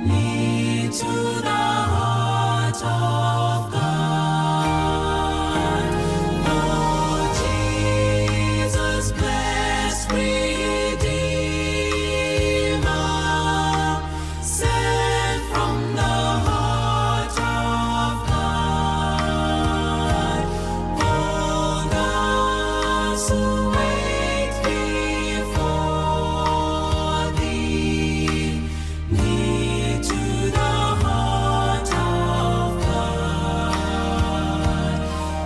Near to the heart of God. Oh, Jesus, blessed Redeemer, sent from the heart of God. Hold us who wait before Thee, near to the heart of God.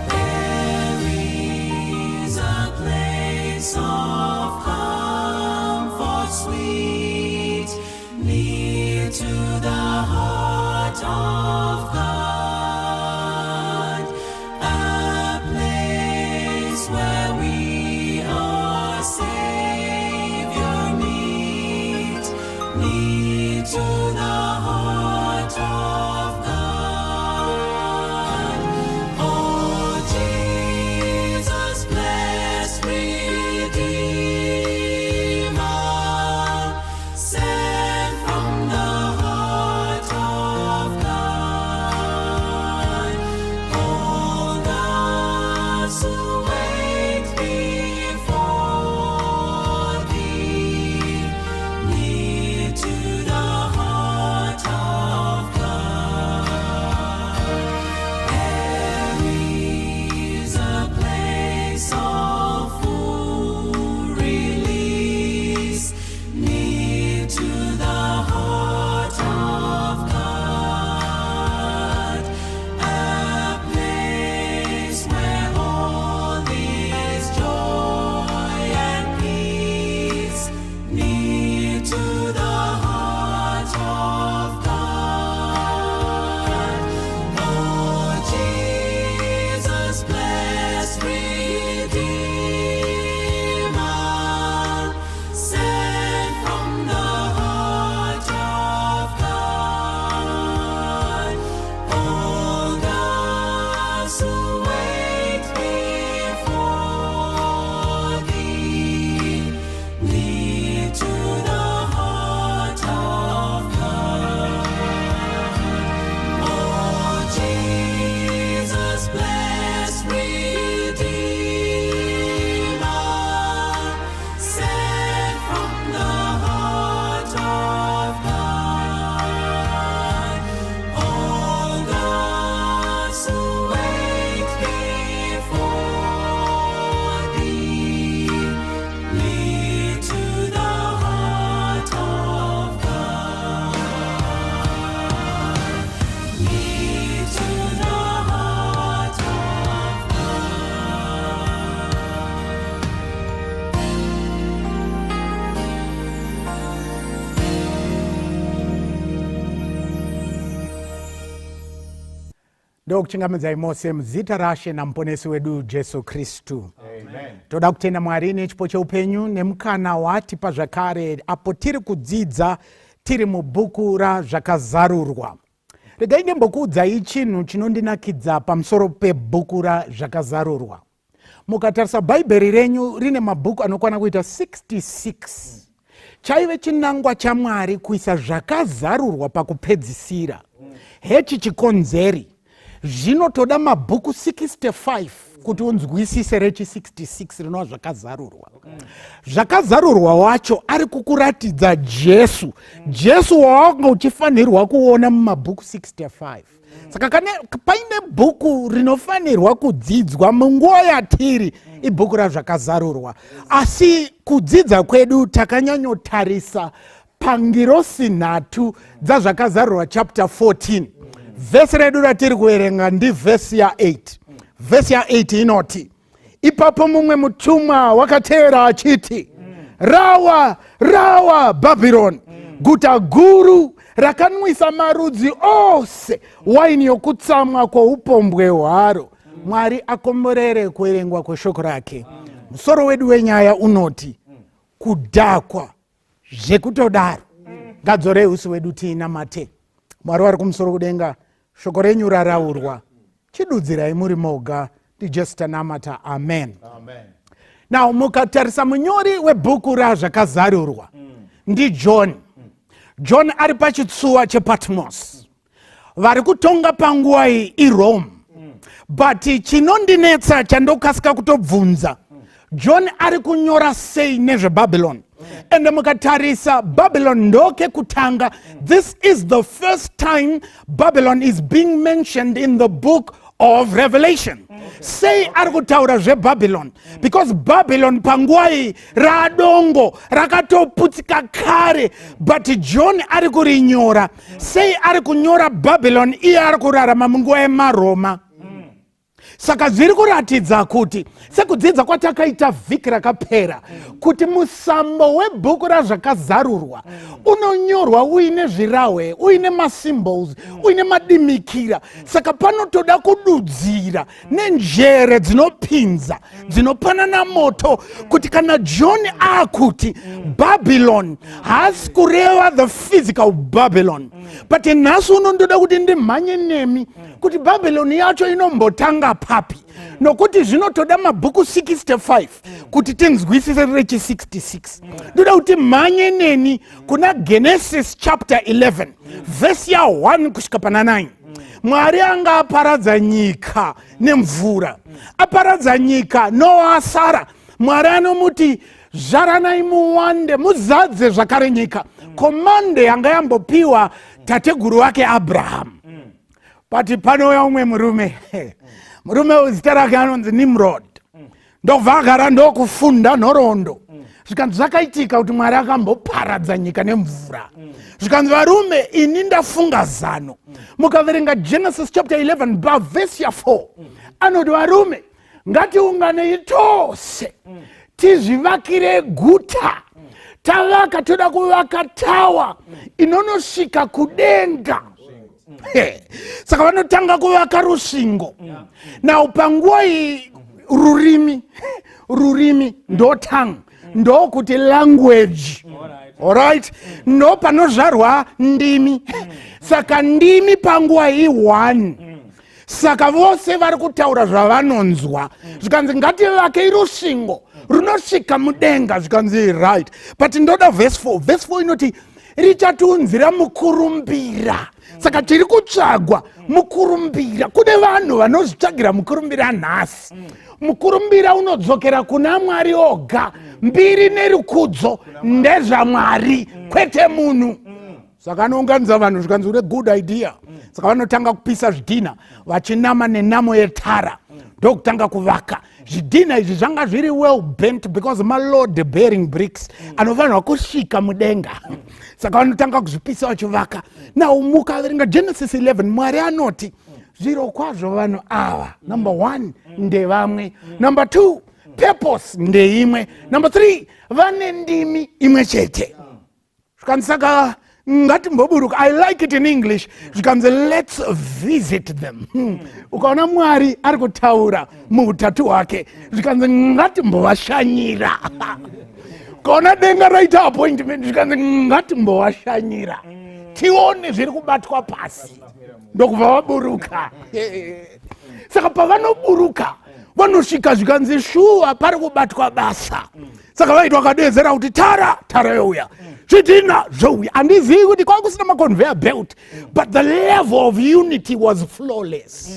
There is a place of comfort sweet, near to the heart of God, a place where we our Savior meet, near to the heart of God. Oh, Jesus, blessed Redeemer, sent from the heart of God. Hold us who wait before Thee, near to the heart of God. There is a place of full release, near to the heart of God, a place where all is joy and peace, near to the heart of God. Oh, Jesus, blessed Redeemer, sent from the heart of God. Hold us who wait before Thee, near to the heart of God. Oh, Jesus, blessed Redeemer, sent from the heart of God. Hold us who wait before Thee, near to the heart of God. Near to the heart of God. Ndokuchingamidzai mose muzita raShe namuponesi wedu Jesu Kristu. Toda kutenda Mwari nechipo cheupenyu nemukana waatipa zvakare apo tiri kudzidza tiri mubhuku raZvakazarurwa. Regai ndimbokuudzai chinhu chinondinakidza pamusoro pebhuku raZvakazarurwa. Mukatarisa Bhaibheri renyu, rine mabhuku anokwana kuita 66. Chaive chinangwa chaMwari kuisa Zvakazarurwa pakupedzisira. Hechi chikonzeri zvinotoda mabhuku 65 kuti unzwisise rechi 66 rinova Zvakazarurwa. Zvakazarurwa wacho ari kukuratidza Jesu, Jesu wawanga uchifanirwa kuona mumabhuku 65. Saka kane paine bhuku rinofanirwa kudzidzwa munguva yatiri, ibhuku raZvakazarurwa. Asi kudzidza kwedu takanyanyotarisa pangirosi nhatu dzaZvakazarurwa chapter 14. Vhesi redu ratiri kuverenga ndivhesi ya8. Vhesi ya8 inoti, "Ipapo mumwe mutumwa wakateera achiti, 'Rawa, rawa Bhabhironi, guta guru rakanwisa marudzi ose waini yokutsamwa kwoupombwe hwaro.'" Mwari akomborere kuverengwa kweshoko rake. Musoro wedu wenyaya unoti kudhakwa zvekutodaro. Ngadzorei usi wedu tiinamate. Mwari wari kumusoro kudenga, shoko renyu raraurwa, chidudzirai muri moga. NdiJesu tanamata, amen. Amen. Now mukatarisa munyori webhuku raZvakazarurwa, ndiJohn. John ari pachitsuwa chePatmos. Vari kutonga panguva iyi iRome. But chinondinetsa chandokasika kutobvunza, John ari kunyora sei nezveBabylon? Ende mukatarisa, Babylon ndokekutanga. This is the first time Babylon is being mentioned in the Book of Revelation. Sei ari kutaura zveBabylon? Because Babylon panguva iyi radongo rakatoputsika kare, but John ari kurinyora. Sei ari kunyora Babylon iye ari kurarama munguva yemaRoma? Saka zviri kuratidza kuti, sekudzidza kwatakaita vhiki rakapera, kuti musambo webhuku raZvakazarurwa unonyorwa uine zvirahwe, uine masymbols, uine madimikira. Saka panotoda kududzira nenjere dzinopinza, dzinopanana moto, kuti kana John akuti Babylon, haasi kureva the physical Babylon. But nhasi uno ndoda kuti ndimhanye nemi kuti Babylon yacho inombotanga papi, nokuti zvinotoda mabhuku 65 kuti tinzwisise rechi66. Ndoda kuti mhanye neni kuna Genesis chapter 11, vhesi ya1 kusvika pana 9. Mwari anga aparadza nyika nemvura. Aparadza nyika, Noa asara. Mwari anomuti, "Zvaranai muwande, muzadze zvakare nyika." Command yanga yambopiwa tateguru wake Abrahamu. But panouya umwe murume. Murume uyu zita rake anonzi Nimrod. Ndobva agara, ndokufunda nhoroondo. Zvikanzi zvakaitika kuti Mwari akamboparadza nyika nemvura. Zvikanzi, "Varume, ini ndafunga zano." Mukaverenga Genesis chapter 11 pavhesi ya4, anoti, "Varume, ngatiunganei tose, tizvivakire guta. Tavaka, toda kuvaka tower inonosvika kudenga." Saka vanotanga kuvaka rusvingo. Now panguva iyi rurimi ndo tongue, ndokuti language, alright? Ndo panozvarwa ndimi. Saka ndimi panguva iyi one. Saka vose vari kutaura zvavanonzwa. Zvikanzi, "Ngativakei rusvingo runosvika mudenga." Zvikanzi, "Right, but ndoda verse 4." Verse 4 inoti richatiunzira mukurumbira. Saka tiri kutsvagwa mukurumbira. Kune vanhu vanozvitsvagira mukurumbira nhasi. Mukurumbira unodzokera kuna Mwari oga. Mbiri nerukudzo ndezvaMwari, kwete munhu. Saka anounganidza vanhu. Zvikanzi, "Une good idea." Saka vanotanga kupisa zvidhina vachinama nenamo yetara, ndokutanga kuvaka. Zvidhina izvi zvanga zviri well bent because maload bearing bricks anofanirwa kusvika mudenga. Saka vanotanga kuzvipisa vachivaka. Now mukaverenga Genesis 11, Mwari anoti, "Zviro kwazvo vanhu ava, number one, ndevamwe; number two, purpose ndeimwe; number three, vane ndimi imwe chete." Zvikanzi, "Saka ngatimboburuka." I like it in English. Zvikanzi, "Let's visit them." Ukaona Mwari ari kutaura muutatu hwake, zvikanzi, "Ngatimbovashanyira." Ukaona denga raita appointment, zvikanzi, "Ngatimbovashanyira, tione zviri kubatwa pasi." Ndokubva vaburuka. Saka pavanoburuka, vanosvika, zvikanzi, "Shuwa, pari kubatwa basa." Saka vaiti vakadedzera kuti, "Tara, tara youya, zvidhina zvouya." Handizivi kuti kwanga kusina maconveyor belt, but the level of unity was flawless.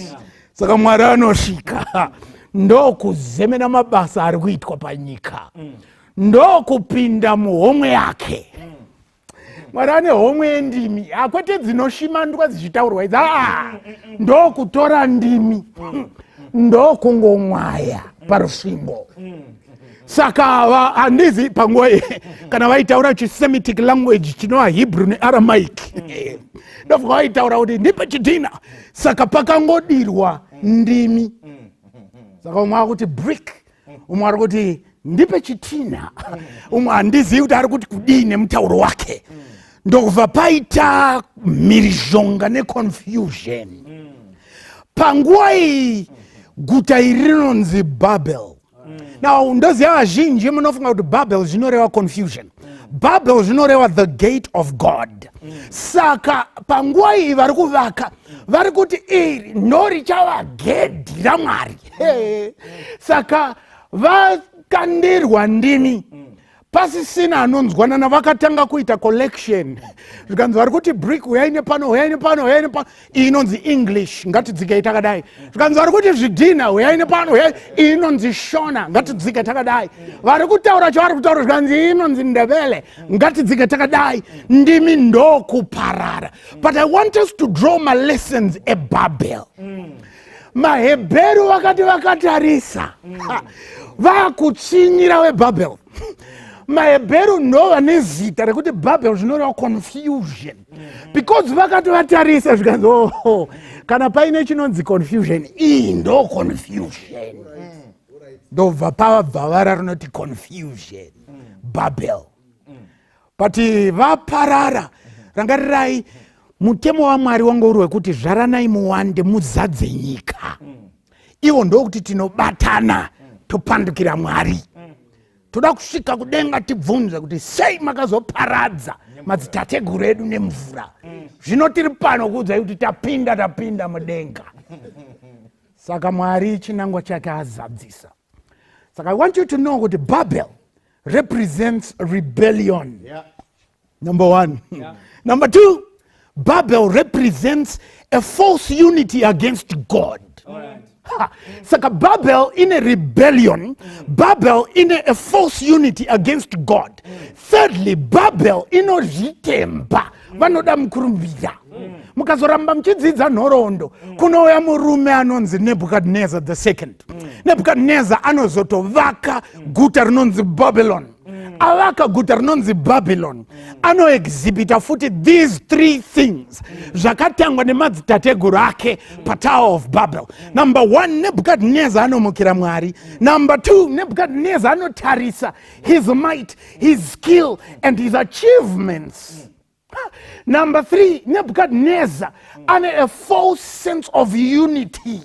Saka Mwari anosvika, ndokuzemena mabasa ari kuitwa panyika, ndokupinda muhomwe yake. Mwari ane homwe yendimi, hakwete dzinoshimandwa dzichitaurwa idzi. Aa, ndokutora ndimi, ndokungomwaya parusvingo. Saka handizi panguva iyi kana vaitaura chiSemitic language chinova Hebrew neAramaic, ndofunga vaitaura kuti, "Ndipe chidhina." Saka pakangodirwa ndimi. Saka umwe akuti brick, umwe ari kuti, "Ndipe chitina," umwe handizivi kuti ari kuti kudii nemutauro wake. Ndokubva paita mhirizhonga neconfusion. Panguva iyi guta iri rinonzi Babel. Now ndoziva vazhinji munofunga kuti Babel zvinoreva confusion. Babel zvinoreva the gate of God. Saka panguva iyi vari kuvaka, vari kuti iri ndo richava gedhi raMwari. Saka vakandirwa ndimi. Pasisina anonzwanana, vakatanga kuita collection. Zvikanzi vari kuti brick, uyai nepano, uyai nepano, uyai nepano. Iyi inonzi English, ngatidzikei takadai. Zvikanzi vari kuti zvidhina, uyai nepano, uyai. Iyi inonzi Shona, ngatidzike takadai. Vari kutaura chavari kutaura, zvikanzi iyi inonzi Ndebele, ngatidzike takadai. Ndimi ndokuparara. But I want us to draw malessons eBabel. MaHebheru vakati vakatarisa, vakutsvinyira weBabel. MaHebheru ndo vane zita rekuti Babel, zvinoreva confusion, because vakati vatarisa, zvikanzi, "Oh, kana paine chinonzi confusion, iyi ndo confusion." Ndobva pavabva vara rinoti confusion, Babel. But vaparara. Rangarirai, mutemo waMwari wanga uri wekuti zvaranai, muwande, muzadze nyika. Ivo ndokuti tinobatana, topandukira Mwari, toda kusvika kudenga tibvunze kuti sei makazoparadza madzitateguru edu nemvura. Zvino tiri pano kuudzai kuti tapinda, tapinda mudenga. Saka Mwari chinangwa chake azadzisa. Saka I want you to know kuti Babel represents rebellion, number one. Number two, Babel represents a false unity against God. Ha. Saka Babel ine rebellion, Babel ine a false unity against God. Thirdly, Babel inozvitemba, vanoda mukurumbira. Mukazoramba muchidzidza nhoroondo, kunouya murume anonzi Nebukadnezar the Second. Nebukadnezar anozotovaka guta rinonzi Babylon. Avaka guta rinonzi Babylon, anoexhibita futi these three things zvakatangwa nemadzitateguru ake paTower of Babel. Number one, Nebukadnezar anomukira Mwari. Number two, Nebukadnezar anotarisa his might, his skill and his achievements. Number three, Nebuchadnezzar ane a false sense of unity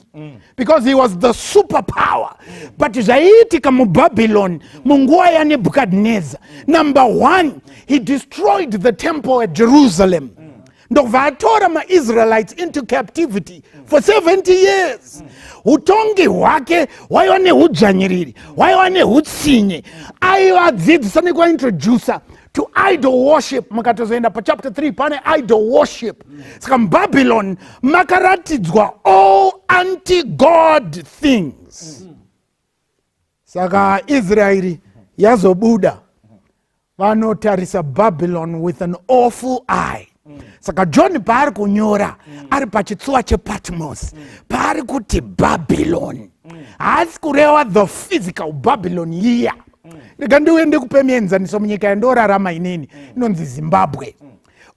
because he was the superpower. But zvaiitika muBabylon munguva yaNebuchadnezzar, number one, he destroyed the temple at Jerusalem, ndobva atora maIsraelites into captivity for 70 years. Utongi hwake hwaiva neudzvanyiriri, hwaiva neutsinye. Aivadzidzisa nekuvaintroduca to idol worship. Mukatozoenda pachapter 3, pane idol worship. Saka muBabylon makaratidzwa all anti-God things. Saka Israeri yazobuda, vanotarisa Babylon with an awful eye. Saka John paari kunyora ari pachitsuwa chePatmos, paari kuti Babylon, haasi kureva the physical Babylon iya. Rega ndiuye ndikupe mienzaniso. Munyika yandorarama inini inonzi Zimbabwe,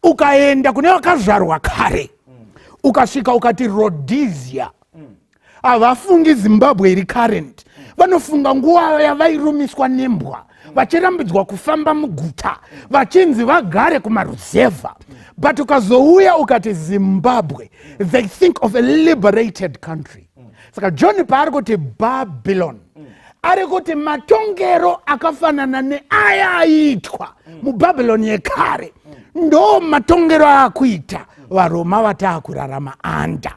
ukaenda kune vakazvarwa kare, ukasvika ukati Rhodesia, havafungi Zimbabwe iri current. Vanofunga nguva yavairumiswa nembwa, vachirambidzwa kufamba muguta, vachinzi vagare kumaruzevha. But ukazouya ukati Zimbabwe, they think of a liberated country. Saka John paari kuti Babylon, ari kuti matongero akafanana neaya aiitwa muBhabhiloni yekare ndo matongero aakuita vaRoma vataakurarama anda.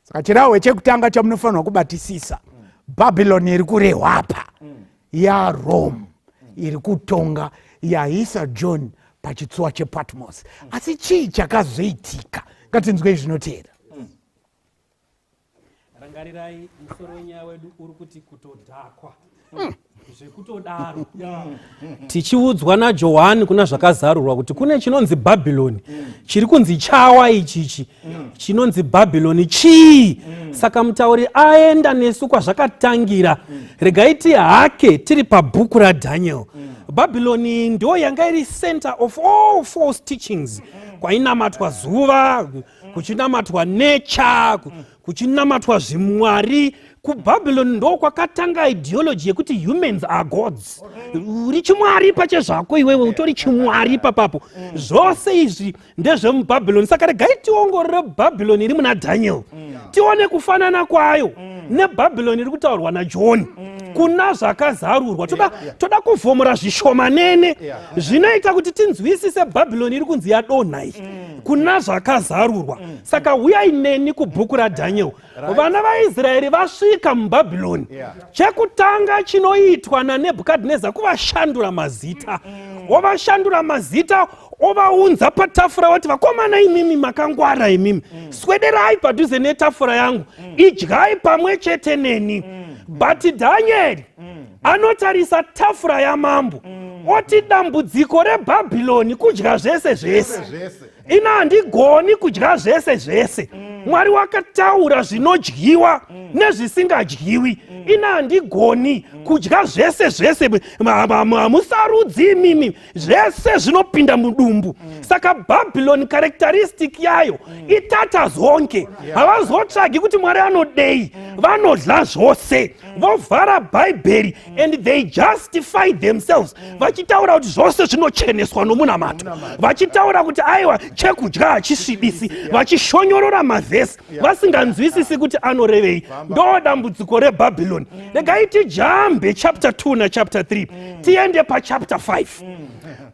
Saka chirahwe chekutanga chamunofanirwa kubatisisa, Bhabhiloni iri kurehwa apa yaRome iri kutonga, yaisa John pachitsuwa chePatmos. Asi chii chakazoitika? Ngatinzwei zvinoteera. Rangarirai, musoro wenyaya wedu uri kuti kutodhakwa zvekutodaro, tichiudzwa naJohani kuna Zvakazarurwa kuti kune chinonzi Bhabhironi chiri kunzi chawa. Ichichi chinonzi Bhabhironi chii? Saka mutauri aenda nesu kwazvakatangira. Regai tihake tiri pabhuku raDaniel. Bhabhironi ndo yanga iri center of all false teachings, kwainamatwa zuva, kuchinamatwa nature, kuchinamatwa zvimwari. KuBhabhironi ndo kwakatanga ideology yekuti humans are gods. Uri chimwari pachezvako iwewe, utori chimwari papapo. Zvose izvi ndezvemubhabhironi. Saka regai tiongorore Bhabhironi iri muna Daniel, tione kufanana kwayo nebhabhironi iri kutaurwa naJohn. Kuna Zvakazarurwa toda, toda kuvhomora zvishomanene zvinoita kuti tinzwisise Bhabhironi iri kunzi yadonha iyi kuna Zvakazarurwa. Saka huyai neni kubhuku raDhaniel. Vana vaIsraeri vasvika muBhabhironi. Chekutanga chinoitwa naNebhukadhineza kuvashandura mazita. Ovashandura mazita, ovaunza patafura, vati, "Vakomana imimi makangwara imimi, swederai padhuze netafura yangu, idyai pamwe chete neni." But Dhanieri anotarisa tafura yamambo, oti, "Dambudziko reBhabhironi kudya zvese zvese." Zvese. "Ina handigoni kudya zvese zvese. Mwari wakataura zvinodyiwa nezvisingadyiwi. Ina handigoni kudya zvese zvese. Hamusarudzi imimi, zvese zvinopinda mudumbu." Saka Bhabhironi characteristic yayo itata zonke. Havazotsvagi kuti Mwari anodei, vanodya zvose, vovhara Bhaibheri and they justify themselves vachitaura kuti zvose zvinocheneswa nomunamato, vachitaura kuti aiwa, chekudya hachisvibisi, vachishonyorora mavhesi vasinganzwisisi kuti anorevei. Ndo dambudziko reBhabhironi. Regai tijambe chapter 2 nachapter 3, tiende pachapter 5.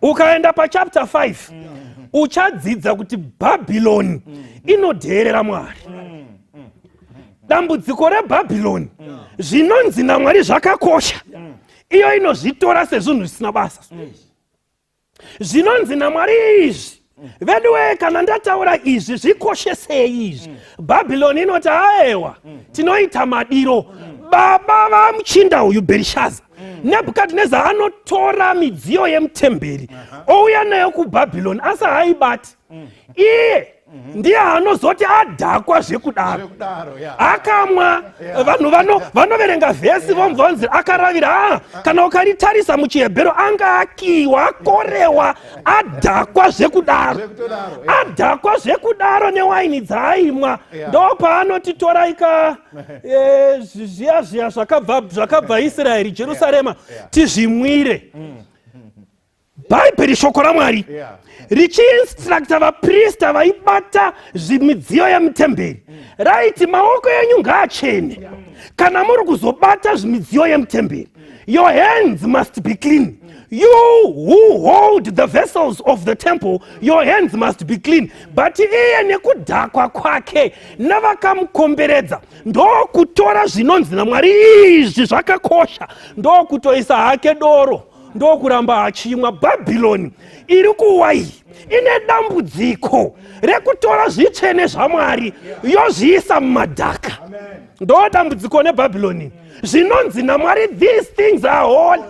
Ukaenda pachapter 5 uchadzidza kuti Bhabhironi inodheerera Mwari. Dambudziko reBhabhironi, zvinonzi naMwari zvakakosha, iyo inozvitora sezvinhu zvisina basa. Zvinonzi naMwari izvi, veduwe, kana ndataura izvi, zvikoshesei izvi. Bhabhironi inoti, "Aewa, tinoita madiro." Baba vamuchinda uyu Bherishaza, Nebhukadhineza, anotora midziyo yemutemberi, ouya nayo kuBhabhironi, asi haaibati iye. Ndiye anozoti adhakwa zvekudaro, Zvekudaro, ya. akamwa. Vanhu vanoverenga vhesi vomubva vanzi akaravira. Ah, kana ukaritarisa muchiHebheru, anga akiwa, akorewa, adhakwa zvekudaro. Zvekutodaro, ya. Adhakwa zvekudaro newaini dzaaimwa, ndo paanoti, "Toraika zviya zviya zvakabva Israeri, Jerusarema, tizvimwire." Bhaibheri, shoko raMwari, richiinstructa vaprista vaibata zvimidziyo yemutemberi, raiti, "Maoko enyu ngaachene kana muri kuzobata zvimidziyo yemutemberi. Your hands must be clean. You who hold the vessels of the temple, your hands must be clean." But iye nekudhakwa kwake navakamukomberedza, ndokutora zvinonzi naMwari izvi zvakakosha, ndokutoisa hake doro, ndokuramba achimwa. Bhabhironi iri kuwa iyi ine dambudziko rekutora zvitsvene zvaMwari yozviisa mumadhaka. Ndo dambudziko neBhabhironi. Zvinonzi naMwari, "These things are holy,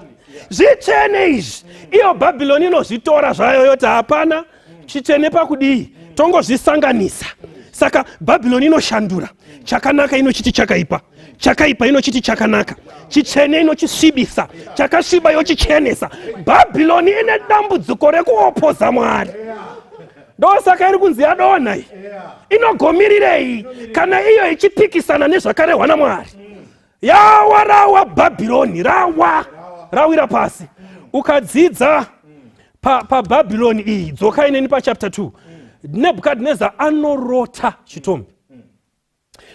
zvitsvene izvi," iyo Bhabhironi inozvitora zvayo yoti, "Hapana chitsvene pakudii, tongozvisanganisa." Saka Bhabhironi inoshandura chakanaka inochiti chakaipa, chakaipa inochiti chakanaka, chitsvene inochisvibisa, chakasviba yochichenesa. Bhabhironi ine dambudziko rekuopoza Mwari. Ndosaka iri kunzi yadonha iyi. Inogomirirei kana iyo ichipikisana nezvakarehwa naMwari? Yawa, rawa Bhabhironi, rawa, rawira pasi. Ukadzidza paBhabhironi pa iyi, dzokai neni pachapter 2. Nebhukadhineza anorota chitombi.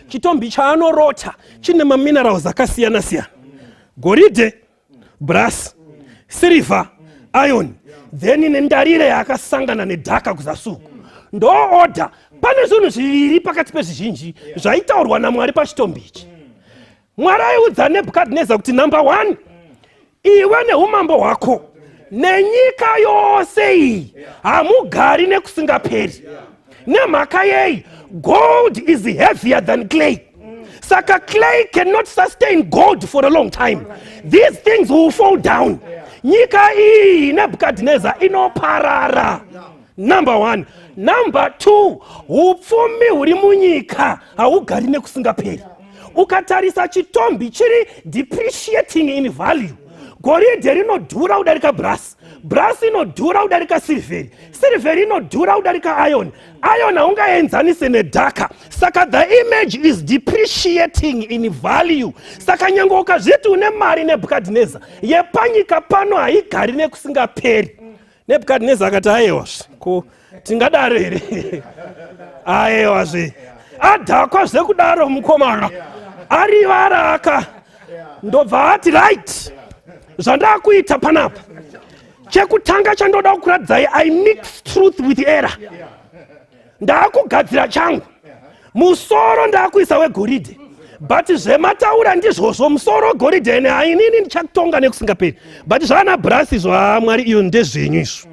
Chitombi chaanorota chine maminerals akasiyana siyana: goridhe, brass, sirivha, iron, then nendarire yaakasangana nedhaka kuzasi uku. Ndo order. Pane zvinhu zviviri pakati pezvizhinji zvaitaurwa naMwari pachitombi ichi. Mwari aiudza Nebhukadhineza kuti, "Number one, iwe neumambo hwako nenyika yose iyi hamugari nekusingaperi. Nemhaka yei? Gold is heavier than clay. Saka clay cannot sustain gold for a long time. These things will fall down. Nyika iyi, Nebhukadhineza, inoparara, number one. Number two, upfumi huri munyika haugari nekusingaperi. Ukatarisa chitombi chiri depreciating in value. Goridhe rinodhura kudarika brass, brass inodhura kudarika sirivheri, sirivheri inodhura kudarika iron, iron haungaenzanise nedhaka. Saka the image is depreciating in value. Saka nyange ukazviti une mari, Nebhukadhineza, yepanyika pano haigari nekusingaperi." Nebhukadhineza akati, "Aiwazve, ko tingadaro here? Aiwazve." Adhakwa zvekudaro mukomana, arivara aka Ndobva ati, right, zvandakuita panapa, chekutanga chandoda kukuratidzai, I mix truth with error. Ndaakugadzira changu musoro, ndaakuisa wegoridhe, but zvemataura ndizvozvo, musoro goridhe ene hainini ndichatonga nekusingaperi, but zvaana brass izvo, haa, Mwari iyo ndezvenyu izvo,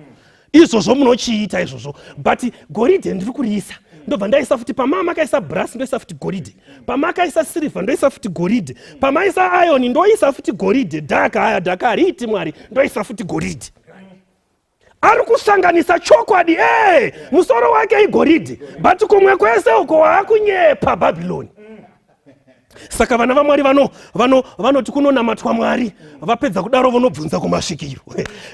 izvozvo munochiita izvozvo, but goridhe ndiri kuriisa. Ndobva ndaisa futi pama makaisa brass, ndoisa futi goridhe, pamakaisa sirivha, ndoisa futi goridhe, pamaisa iron, ndoisa futi goridhe, dhaka aya, dhaka hariiti Mwari, ndoisa futi goridhe. Ari kusanganisa chokwadi. E musoro wake igoridhe, but kumwe kwese uko waakunyepa Bhabhiloni. Saka vana vaMwari vanoti vano, vano kunonamatwa Mwari, vapedza kudaro vonobvunza kumasvikiro,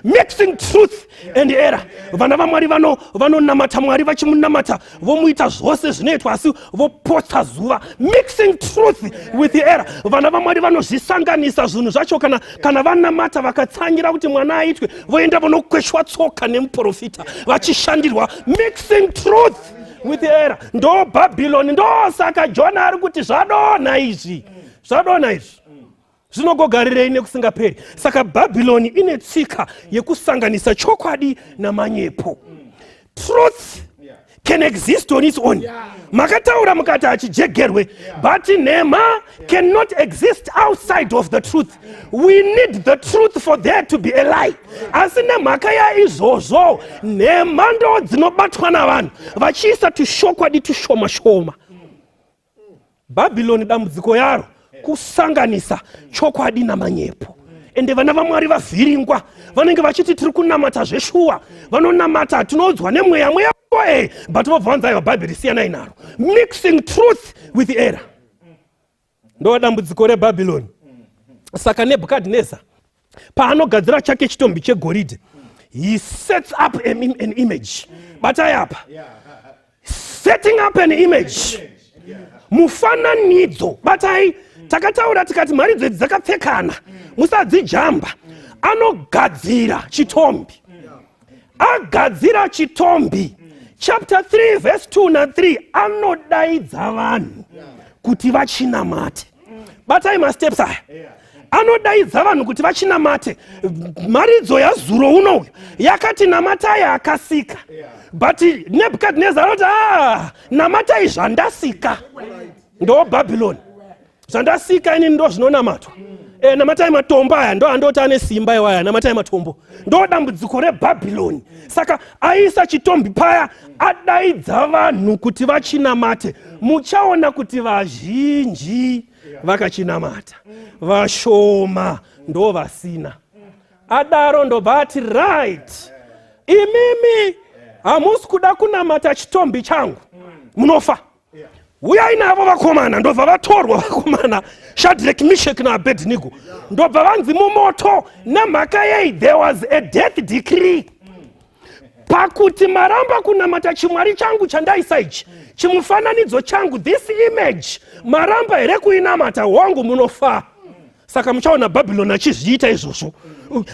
mixing truth and error. Vana vaMwari vanonamata Mwari, vachimunamata vomuita zvose zvinoitwa, asi vopotsa zuva, mixing truth with error. Vana vaMwari vanozvisanganisa zvinhu zvacho. Kana vanamata vakatsanyira kuti mwana aitwe, voenda vonokweshwa tsoka nemuprofita vachishandirwa, mixing truth with error. Ndo Bhabhiloni. Ndosaka Jona ari kuti zvadonha izvi, zvadonha izvi, zvinogogarirei nekusingaperi? Saka Bhabhiloni ine tsika yekusanganisa chokwadi namanyepo. Truth can exist on its own. Makataura mukati hachijegerwe, but nhema cannot exist outside of the truth. We need the truth for there to be a lie. Asi nemhaka yaizvozvo, nhema ndo dzinobatwa navanhu vachiisa tushokwadi tushoma shoma. Bhabhiloni dambudziko yaro kusanganisa chokwadi namanyepo. Ende vana vaMwari vavhiringwa, vanenge vachiti tiri kunamata zveshuwa. Vanonamata, tinoudzwa nemweya, mweya e, but vobva vanzi, aiwa, Bhaibheri siyanai naro, mixing truth with error. Ndo dambudziko reBhabhiloni. Saka Nebhukadhineza paanogadzira chake chitombi chegoridhe, he sets up an image. Batai apa, setting up an image, mufananidzo. Batai, takataura tikati mharidzo idzi dzakapfekana, musadzijamba. Anogadzira chitombi. Agadzira chitombi, chapter 3 verse 2 na3, anodaidza vanhu kuti vachinamate. Batai masteps aya. Anodaidza vanhu kuti vachinamate. Mharidzo yazuro unoyu yakati namatai akasika, but Nebhukadhineza anoti, a namatai zvandasika. Ndo Bhabhiloni. Zvandasika inini ndo zvinonamatwa. Namatai matombo aya, ndo andoti ane simba iwaya, namatai matombo. Ndo dambudziko reBhabhiloni. Saka aisa chitombi paya, adaidza vanhu kuti vachinamate. Muchaona kuti vazhinji vakachinamata, vashoma ndo vasina. Adaro, ndobva ati, right, imimi hamusi kuda kunamata chitombi changu, munofa. Uyai navo vakomana. Ndobva vatorwa vakomana Shadrek, Mishek naAbednego, ndobva vanzi mumoto. Nemhaka yei? There was a death decree pakuti maramba kunamata chimwari changu chandaisa ichi, chimufananidzo changu, this image, maramba here kuinamata? Wangu, munofa. Saka muchaona Bhabhiloni achizviita izvozvo,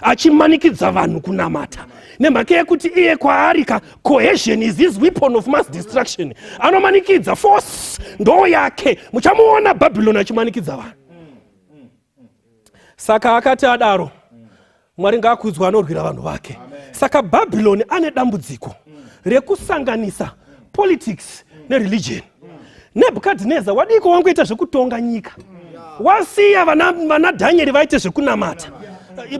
achimanikidza vanhu kunamata, nemhaka yekuti iye kwaari ka, coercion is his weapon of mass destruction. Anomanikidza, force ndo yake. Muchamuona Bhabhiloni achimanikidza vanhu. Saka akati adaro, Mwari ngaakudzwa anorwira vanhu vake. Saka Bhabhiloni ane dambudziko rekusanganisa politics nereligion. Nebhukadhineza wadiko wangoita zvekutonga nyika, wasiya vana Dhanieri vaite zvekunamata.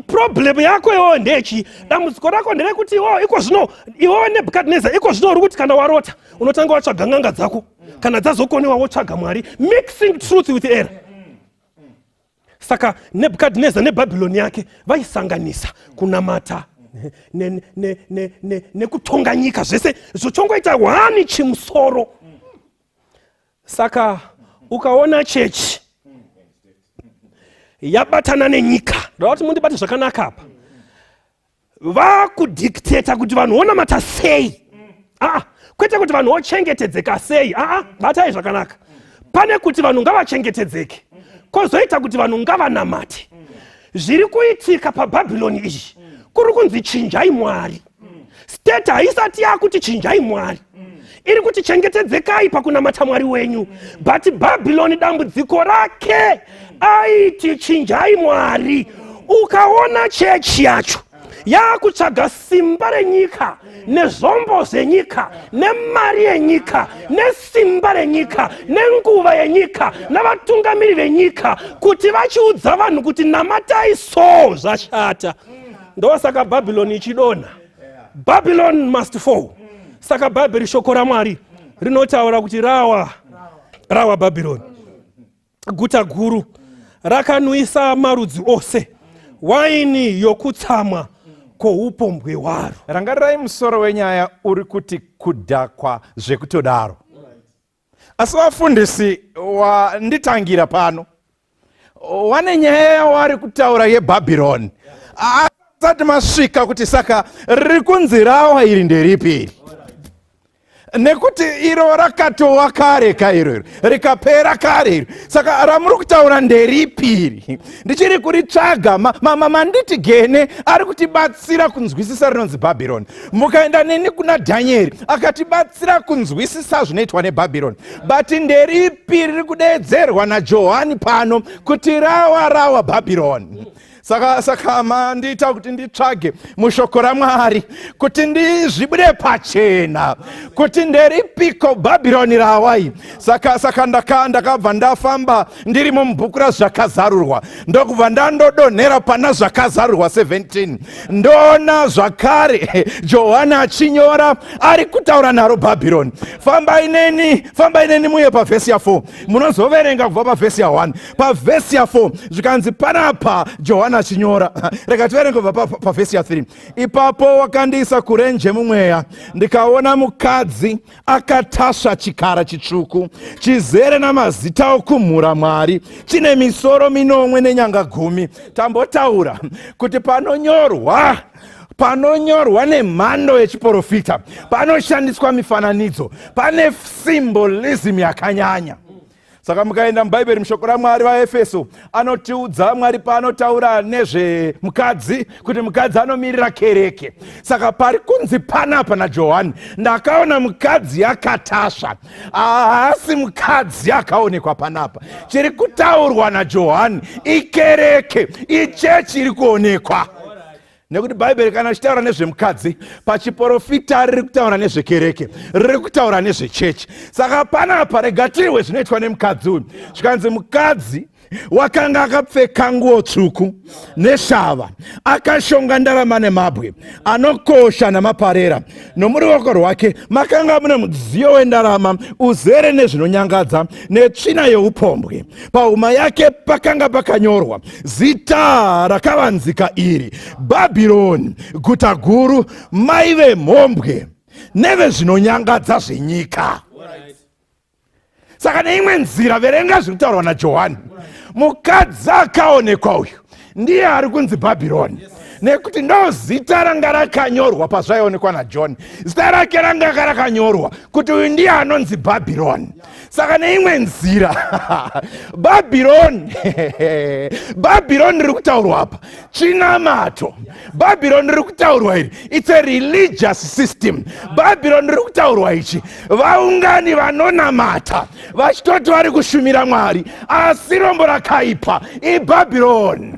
Problem yako iwowo ndechi dambudziko rako nderekuti iwowo iko zvino, iwowo Nebhukadhineza, iko zvino uri kuti kana warota unotanga watsvaga n'anga dzako, kana dzazokonewa wotsvaga Mwari, mixing truth with error. Saka Nebhukadhineza neBhabhiloni yake vaisanganisa kunamata nekutonga nyika, zvese zvochongoita hwani chimusoro. Saka ukaona chechi yabatana nenyika, ndoda kuti mundibate zvakanaka apa, vakudictate kuti vanhu vonamata sei, aa, kwete kuti vanhu vochengetedzeka sei. Aa, batai zvakanaka. Pane kuti vanhu ngavachengetedzeke, kwozoita kuti vanhu ngavanamate. Zviri kuitika paBhabhiloni iyi, kuri kunzi chinjai Mwari. State haisati yakuti chinjai Mwari. Iri kuti chengetedzekai pakunamata Mwari wenyu. But Bhabhironi dambudziko rake aiti chinjai Mwari. Ukaona chechi yacho yakutsvaga simba renyika nezvombo zvenyika nemari yenyika nesimba renyika nenguva yenyika navatungamiri venyika kuti vachiudza vanhu kuti namatai so zvashata. Ndosaka Bhabhironi ichidonha. Babylon must fall. Saka Bhaibheri shoko raMwari rinotaura kuti rawa rawa Babylon, guta guru rakanwisa marudzi ose waini yokutsamwa kwoupombwe hwaro. Rangarirai musoro wenyaya uri kuti kudhakwa zvekutodaro. Asi vafundisi wanditangira pano wane nyaya yawari kutaura yeBhabhironi, asati masvika kuti saka riri kunzi rawa iri nderipi iri, nekuti iro rakatowa kare kairo iro rikapera kare iro, saka ramuri kutaura nderipi iri? Ndichiri kuritsvaga. Manditi gene ari kutibatsira kunzwisisa rinonzi Bhabhironi. Mukaenda neni kuna Dhanieri, akatibatsira kunzwisisa zvinoitwa neBhabhironi, but nderipi riri kudeedzerwa naJohani pano kuti rawa rawa Bhabhironi? Saka mandiita kuti nditsvage mushoko raMwari kuti ndizvibude pachena kuti nderipiko Bhabhironi rawai. Saka ndakabva ndafamba ndirimo mubhuku raZvakazarurwa, ndokubva ndandodonhera pana Zvakazarurwa 17. Ndoona zvakare Johani achinyora ari kutaura naro Bhabhironi. Fambai neni, fambai neni muye pavhesi ya4. Munozoverenga kubva pavhesi ya1. Pavhesi ya4 zvikanzi panapa Johani achinyora, rega tiverenge kubva pavhesi ya3. Ipapo wakandiisa kurenje mumweya, ndikaona mukadzi akatasva chikara chitsvuku chizere namazita okumhura Mwari, chine misoro minomwe nenyanga 10. Tambotaura kuti panonyorwa nemhando yechiprofita panoshandiswa mifananidzo, pane symbolism yakanyanya. Saka mukaenda muBhaibheri, mushoko raMwari, vaEfeso anotiudza Mwari paanotaura nezvemukadzi kuti mukadzi anomirira kereke. Saka pari kunzi panapa naJohani, ndakaona mukadzi akatasva, haasi mukadzi akaonekwa panapa. Chiri kutaurwa naJohani ikereke, ichechi iri kuonekwa, nekuti Bhaibheri kana richitaura nezvemukadzi pachiprofita riri kutaura nezvekereke, riri kutaura nezvechechi. Saka panapa rega tirwe zvinoitwa nemukadzi uyu. Zvikanzi mukadzi wakanga akapfeka nguo tsvuku neshava, akashonga ndarama nemabwe anokosha namaparera, nomuruoko rwake makanga mune mudziyo wendarama uzere nezvinonyangadza netsvina yeupombwe. Pahuma yake pakanga pakanyorwa zita rakavanzika iri: Bhabhironi, guta guru, mai vemhombwe nevezvinonyangadza zvenyika. Saka neimwe nzira, verenga zviri kutaurwa naJohani. Mukadzi akaonekwa uyu ndiye ari kunzi Bhabhironi, nekuti ndo zita ranga rakanyorwa pazvaionekwa naJohn. Zita rake ranga rakanyorwa kuti uyu ndiye anonzi Bhabhironi. Saka neimwe nzira Bhabhironi riri kutaurwa apa chinamato. Bhabhironi riri kutaurwa iri, it's a religious system. Bhabhironi riri kutaurwa ichi vaungani vanonamata vachitoti vari kushumira Mwari, asi rombo rakaipa iBhabhironi,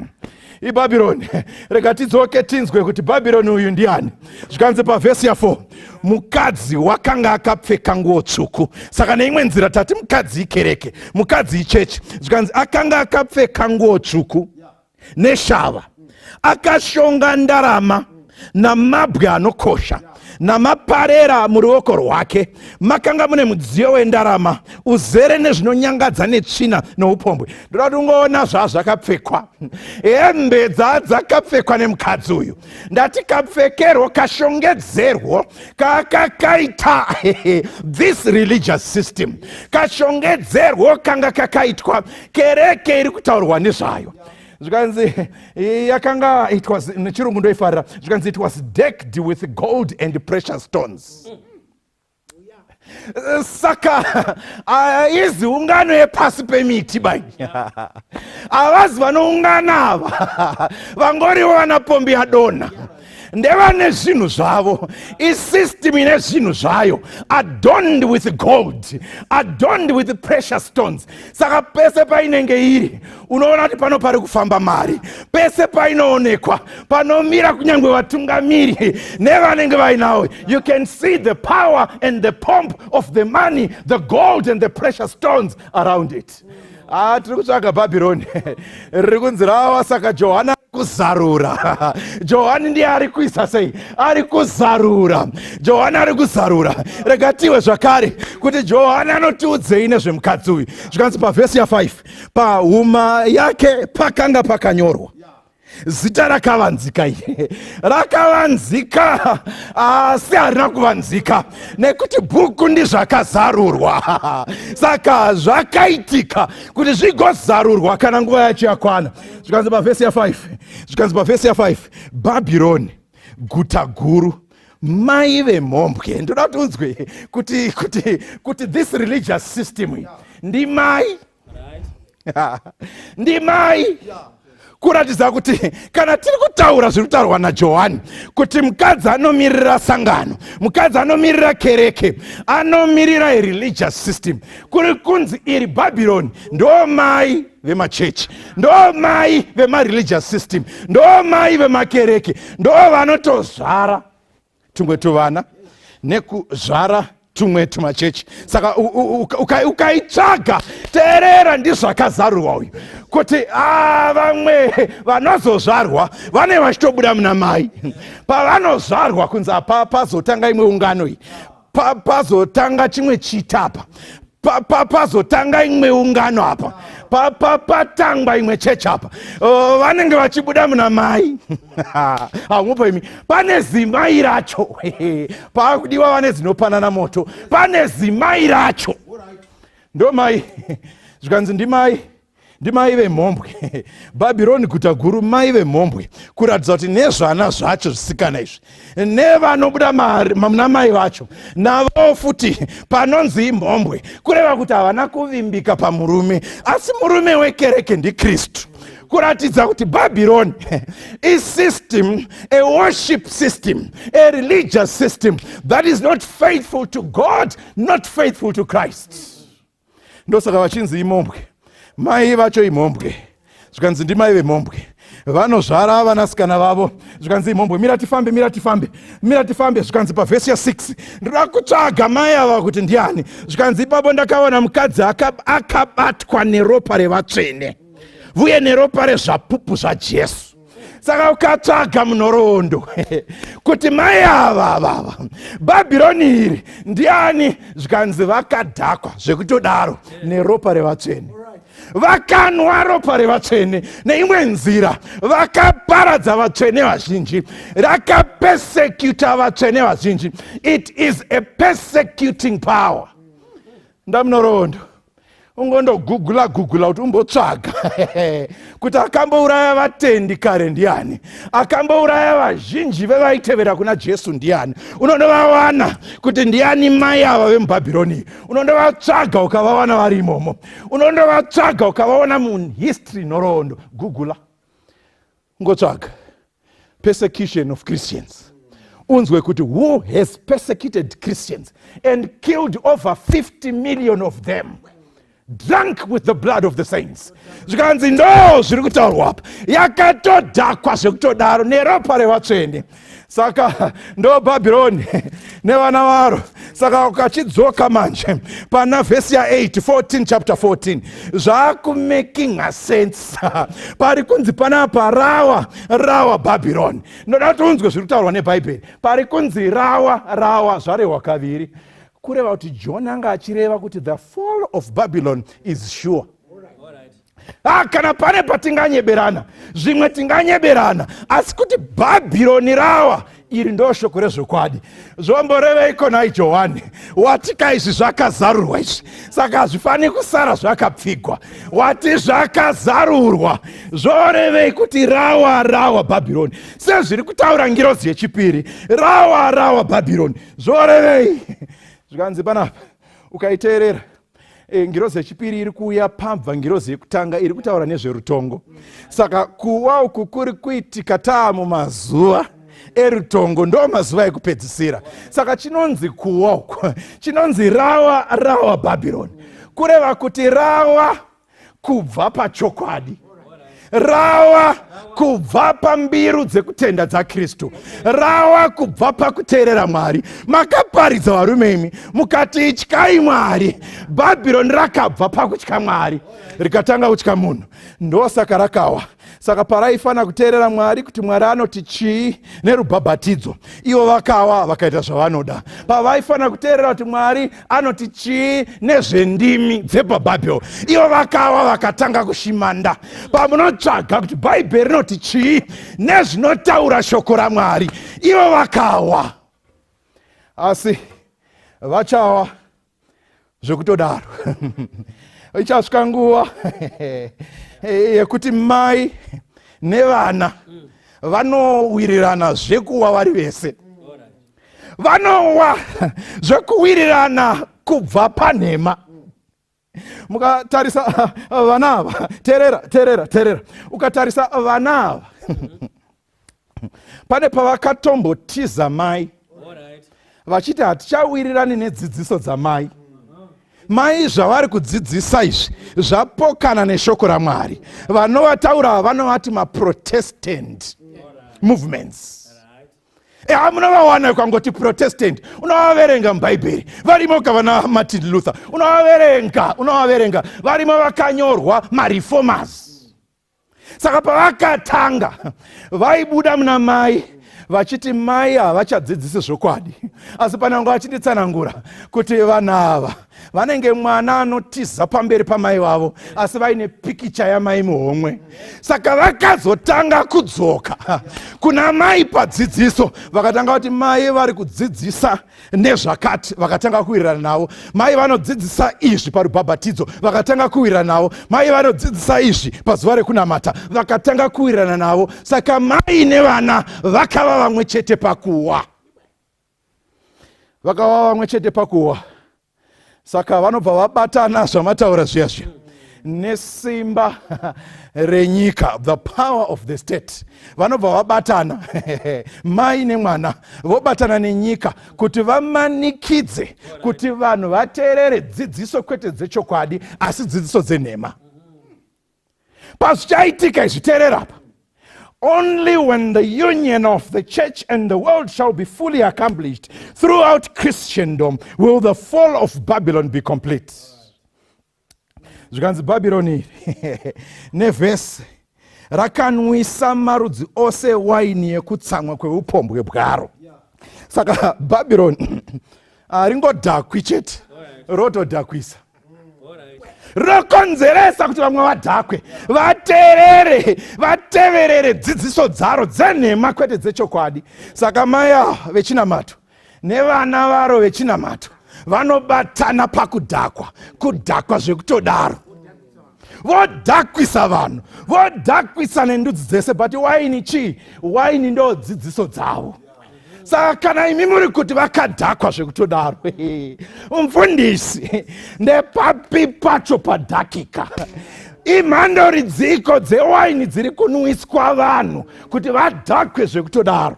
iBhabhironi. Rega tidzoke tinzwe kuti Bhabhironi uyu ndiani. Zvikanzi pavhesi ya4, mukadzi wakanga akapfeka nguo tsvuku. Saka neimwe nzira tati mukadzi ikereke, mukadzi ichechi. Zvikanzi akanga akapfeka nguo tsvuku neshava, akashonga ndarama namabwe anokosha namaparera, muruoko rwake makanga mune mudziyo wendarama uzere nezvinonyangadza netsvina noupombwe. Ndoda kuti ungoona zvazvakapfekwa, hembe dzadzakapfekwa nemukadzi uyu. Ndati kapfekerwo, kashongedzerwo kakakaita this religious system, kashongedzerwo kanga kakaitwa kereke iri kutaurwa nezvayo. Zvikanzi yakanga, it was, nechirungu ndoifarira, zvikanzi it was decked with gold and precious stones. Saka izi ungano yepasi pemiti bai, havazi vanoungana ava, vangoriwo vana pombi yadonha. Ndevane zvinhu zvavo, isystem ine zvinhu zvayo, adorned with gold, adorned with precious stones. Saka pese painenge iri, unoona kuti pano pari kufamba mari. Pese painoonekwa panomira kunyange vatungamiri nevanenge vainawo. You can see the power and the pomp of the money, the gold and the precious stones around it. Ah, tiri kutsvaga Bhabhironi riri kunzi rawa. Saka Johani ari kuzarura. Johani ndiye ari kuisa sei? Ari kuzarura. Johani ari kuzarura. Rega tiwe zvakare kuti Johani anotiudzei nezvemukadzi uyu. Zvikanzi pavhesi ya5, pahuma yake pakanga pakanyorwa zita rakavanzika. Iri rakavanzika, asi harina kuvanzika nekuti bhuku ndizvakazarurwa. Saka zvakaitika kuti zvigozarurwa kana nguva yacho yakwana. Zvikanzi pavhesi ya5, zvikanzi pavhesi ya5, Bhabhironi guta guru, mai vemhombwe. Ndoda kuti unzwe kuti this religious system ndimai, ndimai, kuratidza kuti kana tiri kutaura zviri kutaurwa naJohani kuti mukadzi anomirira sangano, mukadzi anomirira kereke, anomirira religious system, kuri kunzi iri Bhabhironi ndo mai vemachechi, ndo mai vemareligious system, ndo mai vemakereke, ndo vanotozvara tumwe tuvana nekuzvara tumwe tumachechi. Saka ukaitsvaga, teerera, ndizvakazarurwa uyu kuti ah, vamwe vanozozvarwa vane vachitobuda muna mai. Pavanozvarwa kunzi apa pazotanga imwe ungano iyi, pazotanga chimwe chitapa, pazotanga imwe ungano apa, patangwa imwe chechi apa, vanenge vachibuda muna mai. Hamupo imi. Pane zimai racho paakudiwa, vane dzinopanana moto. Pane zimai racho, ndo mai. Zvikanzi ndimai, ndimai vemhombwe. Bhabhironi guta guru, mai vemhombwe, kuratidza kuti nezvana zvacho zvisikana izvi nevanobuda muna mai vacho navo futi panonzi imhombwe, kureva kuti havana kuvimbika pamurume, asi murume wekereke ndiKristu. Kuratidza kuti Bhabhironi isystem, a worship system, a religious system that is not faithful to God, not faithful to Christ. Ndosaka vachinzi imhombwe, mai vacho imhombwe. Zvikanzi ndimai vemhombwe, vanozvara vanasikana vavo. Zvikanzi imhombwe. Mira tifambe, mira tifambe, mira tifambe. Zvikanzi pavhesi ya6, ndoda kutsvaga mai ava kuti ndiani. Zvikanzi ipapo ndakaona mukadzi akabatwa neropa revatsvene vuye neropa rezvapupu zvaJesu. Saka ukatsvaga munhoroondo kuti mai ava avava Bhabhironi iri ndiani, zvikanzi vakadhakwa zvekutodaro neropa revatsvene, vakanwa ropa revatsvene. Neimwe nzira vakaparadza vatsvene vazhinji, rakapersecuta vatsvene vazhinji. It is a persecuting power. Ndamunhoroondo ungondogugula gugula kuti umbotsvaga kuti akambouraya vatendi kare ndiani, akambouraya vazhinji vevaitevera kuna Jesu ndiani. Unondovawana kuti ndiani mai ava vemuBhabhironi. Unondovatsvaga ukavawana vari imomo. Unondovatsvaga ukavaona muhistory, nhoroondo. Gugula, ungotsvaga persecution of Christians, unzwe kuti who has persecuted Christians and killed over 50 million of them, drunk with the blood of the saints. Zvikanzi ndo zviri kutaurwa apa, yakatodhakwa zvekutodaro neropa revatsvene. Saka ndo Bhabhironi nevana varo. Saka ukachidzoka manje pana vhesi ya8, 14, chapter 14, zvakumakinga sense. Pari kunzi panapa rawa, rawa Bhabhironi. Ndoda kuti unzwe zviri kutaurwa neBhaibheri. Pari kunzi rawa, rawa, zvarehwa kaviri, kureva kuti John anga achireva kuti the fall of Babylon is sure. Ah, kana pane patinganyeberana, zvimwe tinganyeberana, asi kuti Bhabhironi rawa, iri ndo shoko rezvokwadi. Zvomboreveiko nhai Johani? Watika izvi zvakazarurwa izvi, saka hazvifaniri kusara zvakapfigwa. Wati zvakazarurwa, zvorevei kuti rawa, rawa Bhabhironi, sezviri kutaura ngirozi yechipiri? Rawa, rawa Bhabhironi, zvorevei? Zvikanzi panapa ukaiteerera, ngirozi yechipiri iri kuuya pabva ngirozi yekutanga iri kutaura nezverutongo. Saka kuwa uku kuri kuitika taa mumazuva erutongo, ndo mazuva ekupedzisira. Saka chinonzi kuwa uku, chinonzi rawa, rawa Bhabhironi, kureva kuti rawa kubva pachokwadi, rawa kubva pambiru dzekutenda dzaKristu, rawa kubva pakuteerera Mwari. Makaparidza varume imi mukati ityai Mwari. Bhabhironi rakabva pakutya Mwari rikatanga kutya munhu, ndosaka rakawa. Saka paraifanira kuteerera Mwari kuti Mwari anoti chii nerubhabhatidzo, ivo vakawa vakaita zvavanoda. Pavaifanira kuteerera kuti Mwari anoti chii nezvendimi dzepabhabhel, ivo vakawa vakatanga kushimanda. Pamunotsvaga kuti Bhaibheri rinoti chii nezvinotaura shoko raMwari, ivo vakawa. Asi vachawa zvekutodaro. Ichasvika nguva yekuti mai nevana vanowirirana zvekuwa vari vese, vanowa zvekuwirirana kubva panhema. Mukatarisa vana ava, teerera, teerera, teerera. Ukatarisa vana ava, pane pavakatombotiza mai vachiti hatichawirirani nedzidziso dzamai. Mai zvavari kudzidzisa izvi zvapokana neshoko raMwari. Vanovataura vanovati maprotestant movements. Eha, munovawana ukangoti protestant, unovaverenga muBhaibheri varimo, kavana Martin Luther unovaverenga, unovaverenga varimo, vakanyorwa mareformers. Saka pavakatanga vaibuda muna mai vachiti mai havachadzidzisi zvokwadi, asi pananga vachinditsanangura kuti vanhu ava vanenge mwana anotiza pamberi pamai vavo asi vaine pikicha yamai muhomwe. Saka vakazotanga kudzoka kuna mai padzidziso, vakatanga kuti mai vari kudzidzisa nezvakati, vakatanga kuwirirana navo. Mai vanodzidzisa izvi parubhabhatidzo, vakatanga kuwirirana navo. Mai vanodzidzisa izvi pazuva rekunamata, vakatanga kuwirirana navo. Saka mai nevana vakava vamwe chete pakuwa, vakava vamwe chete pakuwa. Saka vanobva vabatana zvamataura zviya zviya nesimba renyika, the power of the state. Vanobva vabatana mai nemwana, vobatana nenyika kuti vamanikidze kuti vanhu vateerere dzidziso kwete dzechokwadi asi dzidziso dzenhema. Pazvichaitika izvi, teerera apa. Only when the union of the church and the world shall be fully accomplished throughout Christendom will the fall of Babylon be complete. Zvikanzi Bhabhironi iri nevhesi rakanwisa marudzi ose waini yekutsamwa kweupombwe bwaro. Saka Bhabhironi haringodhakwi chete, rotodhakwisa, rokonzeresa kuti vamwe vadhakwe, vateerere, vateverere dzidziso dzaro dzenhema kwete dzechokwadi. Saka mai ava vechinamato nevana varo vechinamato vanobatana pakudhakwa, kudhakwa zvekutodaro, vodhakwisa vanhu, vodhakwisa nendudzi dzese. But waini chii? Waini ndo dzidziso dzavo. Saka kana imi muri kuti vakadhakwa zvekutodaro, mufundisi, ndepapi pacho padhakika? Imhando ridziko dzewaini dziri kunwiswa vanhu kuti vadhakwe zvekutodaro?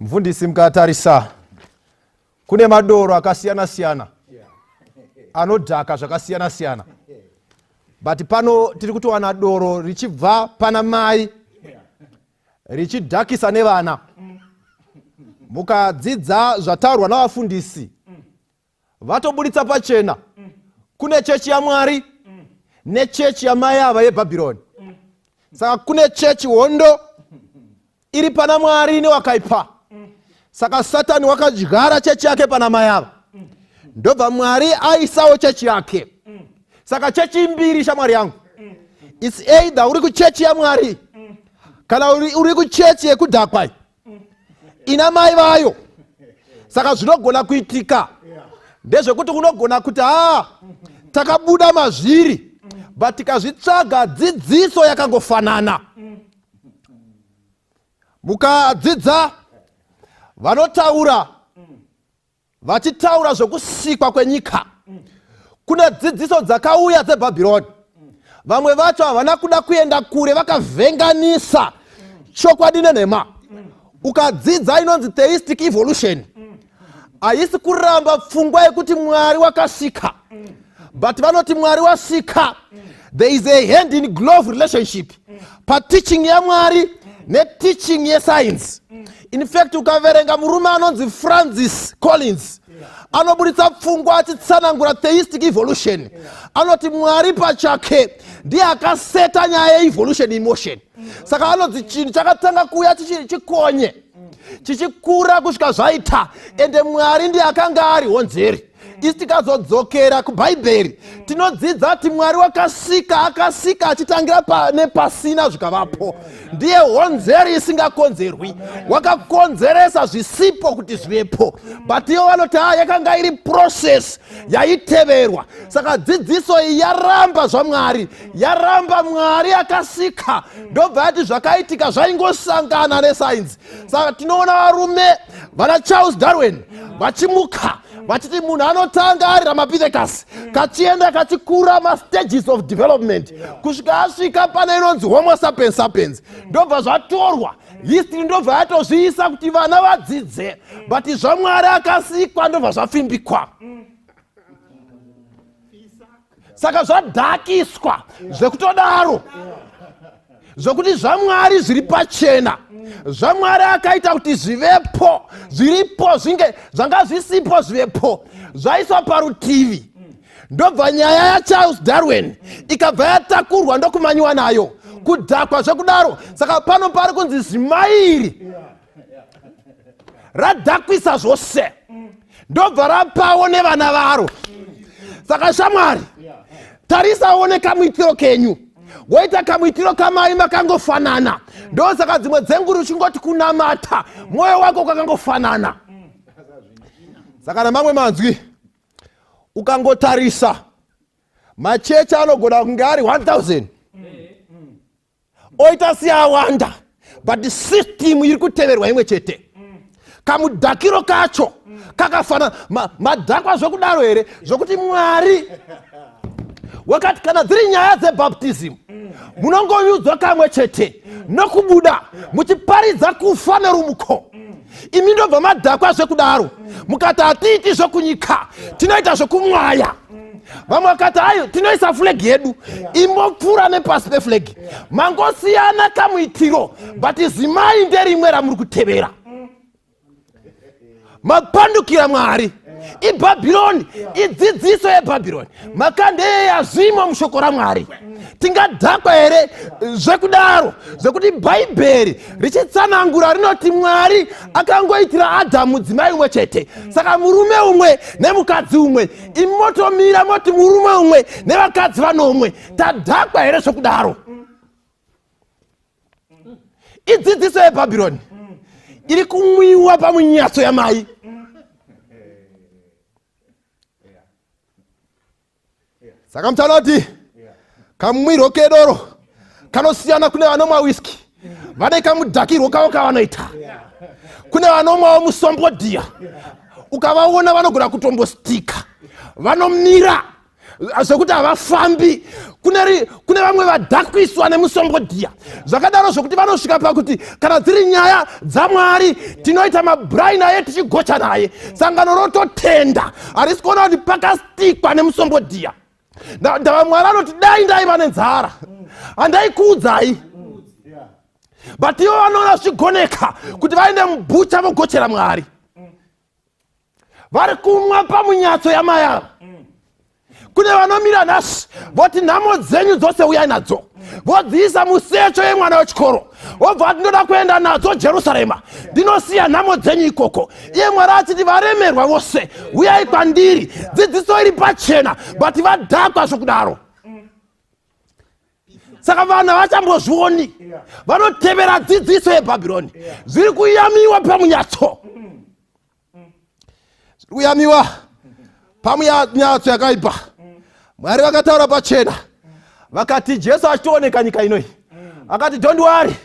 Mufundisi, mukatarisa kune madoro akasiyana siyana anodhaka zvakasiyana siyana, but pano tiri kutowana doro richibva pana mai richidhakisa nevana. Mukadzidza zvataurwa navafundisi, vatoburitsa pachena kune chechi yaMwari nechechi yamai ava yeBhabhironi. Saka kune chechi hondo iri pana Mwari newakaipa. Saka Satani wakadyara chechi yake pana mai ava, ndobva Mwari aisawo chechi yake. Saka chechi mbiri, shamwari yangu. Its either uri kuchechi yaMwari kana uri kuchechi yekudhakwa ina mai vayo. Saka zvinogona kuitika ndezvekuti unogona kuti haa, takabuda mazviri, but tikazvitsvaga dzidziso yakangofanana. Mukadzidza vanotaura vachitaura zvokusikwa kwenyika, kune dzidziso dzakauya dzeBhabhironi. Vamwe vacho havana kuda kuenda kure, vakavhenganisa. Chokwadi nenhema. Ukadzidza inonzi theistic evolution, haisi kuramba pfungwa yekuti Mwari wakasika, but vanoti Mwari wasika, there is a hand in glove relationship pateaching yaMwari neteaching yescience. In fact, ukaverenga murume anonzi Francis Collins, anoburitsa pfungwa achitsanangura theistic evolution. Anoti Mwari pachake ndiye akaseta nyaya yeevolution in motion. Saka anonzi chinhu chakatanga kuuya chikonye, chichikura kusvika zvaita, ende Mwari ndiye akanga ari honzeri. Isi tikazodzokera kuBhaibheri, tinodzidza kuti Mwari wakasika, akasika achitangira nepasina zvikavapo. Ndiye honzeri isingakonzerwi, wakakonzeresa zvisipo kuti zvivepo. But ivo vanoti ha, yakanga iri process yaiteverwa. Saka dzidziso iyi yaramba zvaMwari, yaramba Mwari akasika, ndobva yati zvakaitika zvaingosangana nesainzi. Saka tinoona varume vana Charles Darwin vachimuka vachiti munhu anotanga ari Ramapithecus, kachienda kachikura, mastages of development, kusvika asvika pane inonzi Homo sapiens sapiens. Ndobva zvatorwa history, ndobva yatozviisa kuti vana vadzidze, but zvaMwari akasikwa ndobva zvapfimbikwa. Saka zvadhakiswa zvekutodaro, zvokuti zvaMwari zviri pachena, zvaMwari akaita kuti zvivepo, zviripo, zvinge zvanga zvisipo zvivepo, zvaiswa parutivi. Ndobva nyaya yaCharles Darwin ikabva yatakurwa ndokumanyiwa nayo. Kudhakwa zvekudaro. Saka pano pari kunzi zimai iri radhakwisa zvose, ndobva rapawo nevana varo. Saka shamwari, tarisawo nekamuitiro kenyu, woita kamuitiro kamai makangofanana. Ndosaka dzimwe dzenguri uchingoti kunamata, mwoyo wako kwakangofanana. Saka namamwe manzwi, ukangotarisa machechi anogona kunge ari 1000, oita seawanda, but system iri kuteverwa imwe chete. Kamudhakiro kacho kakafanana. Madhakwa zvokudaro here, zvokuti Mwari wakati kana dziri nyaya dzebaptism, munongonyudzwa kamwe chete nokubuda muchiparidza kufa nerumuko? Imi ndobva madhakwa zvekudaro, mukati hatiiti zvokunyika, tinoita zvokumwaya. Vamwe vakati ayo tinoisa flag yedu, imbopfuura nepasi peflag. Mangosiyana kamuitiro, but zimai nderimwe ramuri kutevera. Mapandukira Mwari. IBhabhironi, idzidziso yeBhabhironi. Makandeyeya zvimo mushoko raMwari. Tingadhakwa here zvekudaro, zvekuti Bhaibheri richitsanangura rinoti Mwari akangoitira Adhamu mudzimai umwe chete, saka murume umwe nemukadzi umwe? Imotomira moti murume umwe nevakadzi vanomwe. Tadhakwa here zvekudaro? Idzidziso yeBhabhironi iri kumwiwa pamunyatso yamai. Saka mutaura kuti kamwirwo kedoro kanosiyana. Kune vanomwa whisky, vane kamudhakirwo kavo kavanoita. Kune vanomwawo musombodhiya, ukavaona vanogona kutombostika, vanomira zvekuti havafambi. Kune vamwe vadhakwiswa nemusombodhiya zvakadaro, zvokuti vanosvika pakuti kana dziri nyaya dzaMwari, tinoita mabraai naye, tichigocha naye, sangano rototenda. Harisi kuona kuti pakastikwa nemusombodhiya. Ndava Mwari anoti dai ndaiva nenzara handaikuudzai, but ivo vanoona zvichigoneka kuti vaende mubhucha vogochera Mwari vari kumwa pamunyatso yamai ava. Kune vanomira nhasi voti nhamo dzenyu dzose uyai nadzo, vodziisa musecho yemwana wechikoro, vobva vati ndoda kuenda nadzo Jerusarema, ndinosiya nhamo dzenyu ikoko. Iye Mwari achiti varemerwa vose uyai kwandiri. Dzidziso iri pachena, but vadhakwa zvokudaro. Saka vanhu havachambozvioni, vanotevera dzidziso yeBhabhironi. Zviri kuyamiwa pamunyatso, zviri kuyamiwa pamunyatso yakaipa. Mwari vakataura pachena, vakati Jesu achitooneka nyika inoi, akati, "Don't worry,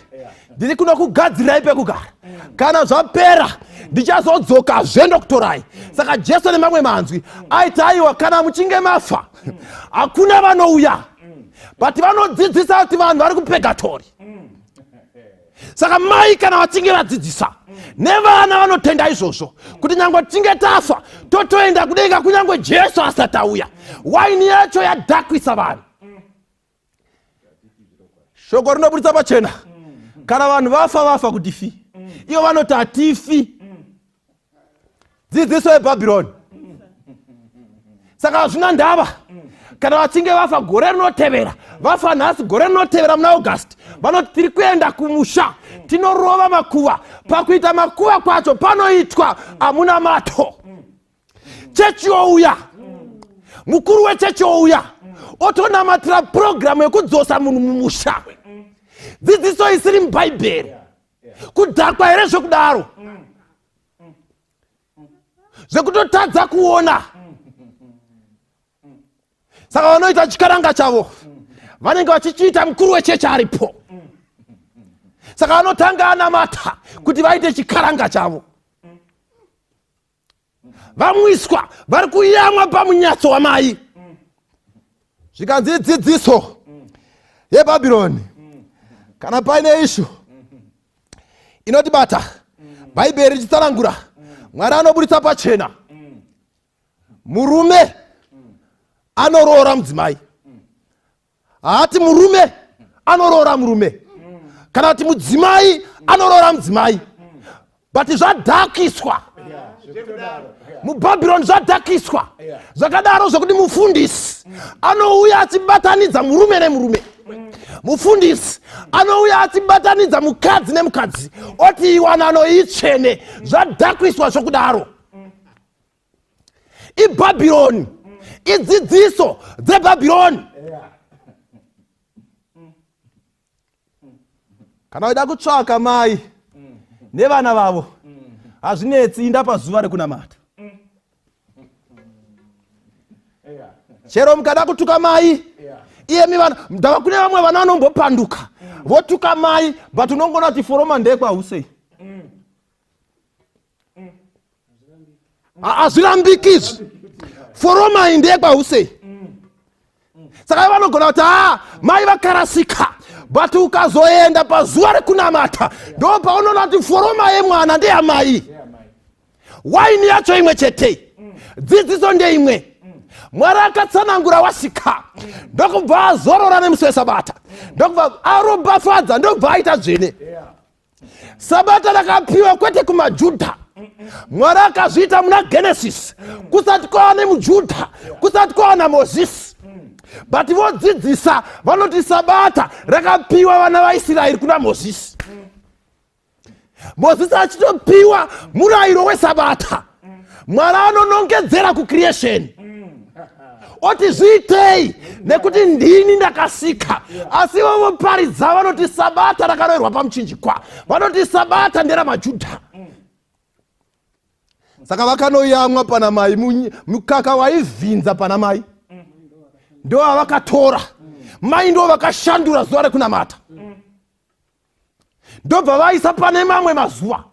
ndiri kunokugadzirai pekugara. Kana zvapera ndichazodzokazve ndokutorai." Saka Jesu nemamwe manzwi aiti, aiwa, kana muchinge mafa hakuna vanouya, but vanodzidzisa kuti vanhu vari kupurgatory. Saka mai kana vachinge vadzidzisa nevana vanotenda izvozvo kuti nyange tinge tafa totoenda kudenga kunyange Jesu asati auya. Waini yacho yadhakwisa vanhu. Shoko rinoburitsa pachena, kana vanhu vafa vafa kuti fi, ivo vanoti hatifi. Dzidziso yeBhabhironi. Saka hazvina ndava kana vachinge vafa gore rinotevera, vafa nhasi, gore rinotevera muna August vanoti tiri kuenda kumusha, tinorova makuva. Pakuita makuva kwacho panoitwa amuna mato. Chechi youya, mukuru wechechi ouya otonamatira purogiramu yekudzosa munhu mumusha. Dzidziso isiri mubhaibheri. Kudhakwa here zvekudaro, zvekutotadza kuona? Saka vanoita chikaranga chavo, vanenge vachichiita mukuru wechechi aripo. Saka vanotanga anamata kuti vaite chikaranga chavo. Vamwiswa, vari kuyamwa pamunyatso wamai. Zvikanzi dzidziso yeBhabhironi. Kana paine ishu inotibata, Bhaibheri richitsanangura, Mwari anoburitsa pachena, murume anoroora mudzimai. Haati murume anoroora murume kana kuti mudzimai anoroora mudzimai, but zvadhakiswa muBhabhironi, zvadhakiswa zvakadaro zvokuti mufundisi anouya achibatanidza murume nemurume, mufundisi anouya achibatanidza mukadzi nemukadzi, oti iwanano itsvene. Zvadhakwiswa zvokudaro. IBhabhironi, idzidziso dzeBhabhironi. Kana uida kutsvaka mai nevana vavo, hazvinetsi, inda pazuva rekunamata. Chero mukada kutuka mai iyemi vana, ndava kune vamwe vana vanombopanduka votuka mai, but unongona kuti foroma ndekwausei. Hazvirambiki izvi, foroma iyi ndeyekwausei. Saka vanogona kuti haa, mai vakarasika, but ukazoenda pazuva rekunamata ndo paunoona kuti foroma yemwana ndeyamai. Waini yacho imwe chete, dzidziso ndeimwe. Mwari akatsanangura, wasika ndokubva azorora nemusi wesabata, ndokubva aropafadza, ndokubva aita dzvene. Sabata rakapiwa kwete kumaJudha. Mwari akazviita muna Genesis kusati kwava nemuJudha, kusati kwava naMozisi, but vodzidzisa vanoti sabata rakapiwa vana vaIsraeri kuna Mozisi. Mozisi achitopiwa murayiro wesabata, Mwari anonongedzera kucreation oti zviitei nekuti ndini ndakasika. Asi ivo voparidza vanoti sabata rakaroverwa pamuchinjikwa, vanoti sabata nderamaJudha. Saka vakanoyamwa pana mai, mukaka waivhinza pana mai ndo avakatora. Mai ndo vakashandura zuva rekunamata, ndobva vaisa pane mamwe mazuva.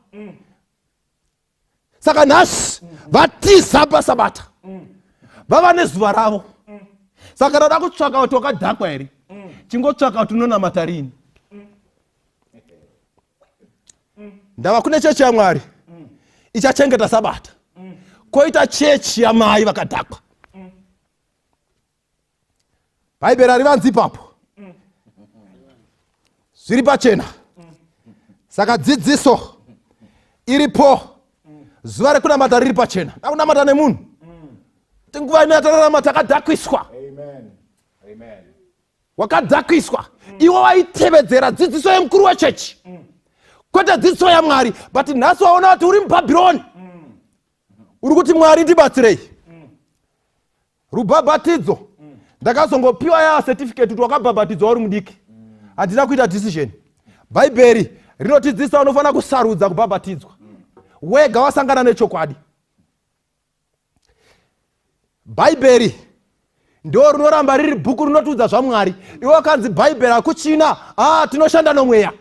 Saka nhasi vatiza pasabata, vava nezuva ravo. Saka rada kutsvaka kuti wakadhakwa here, chingotsvaka kuti unonamata rini. Ndava kune chechi yaMwari ichachengeta sabata, koita chechi yamai vakadhakwa. Bhaibheri harivanzi ipapo, zviri pachena. Saka dzidziso iripo, zuva rekunamata riri pachena, dakunamata nemunhu. Tinguva ino yatararama takadhakwiswa. Wakadhakwiswa iwe waitevedzera dzidziso yemukuru wechechi, kwete dzidziso yaMwari, but nhasi waona kuti uri muBhabhironi. Uri kuti, "Mwari, ndibatsirei." Rubhabhatidzo ndakazongopiwa ya certificate kuti wakabhabhatidzwa uri mudiki, handina kuita decision. Bhaibheri rinotidzidzisa unofanira kusarudza kubhabhatidzwa wega wasangana nechokwadi. Bhaibheri ndo rinoramba riri bhuku rinotiudza zvaMwari. Iwe wakanzi Bhaibheri hakuchina, ah, tinoshanda nomweya.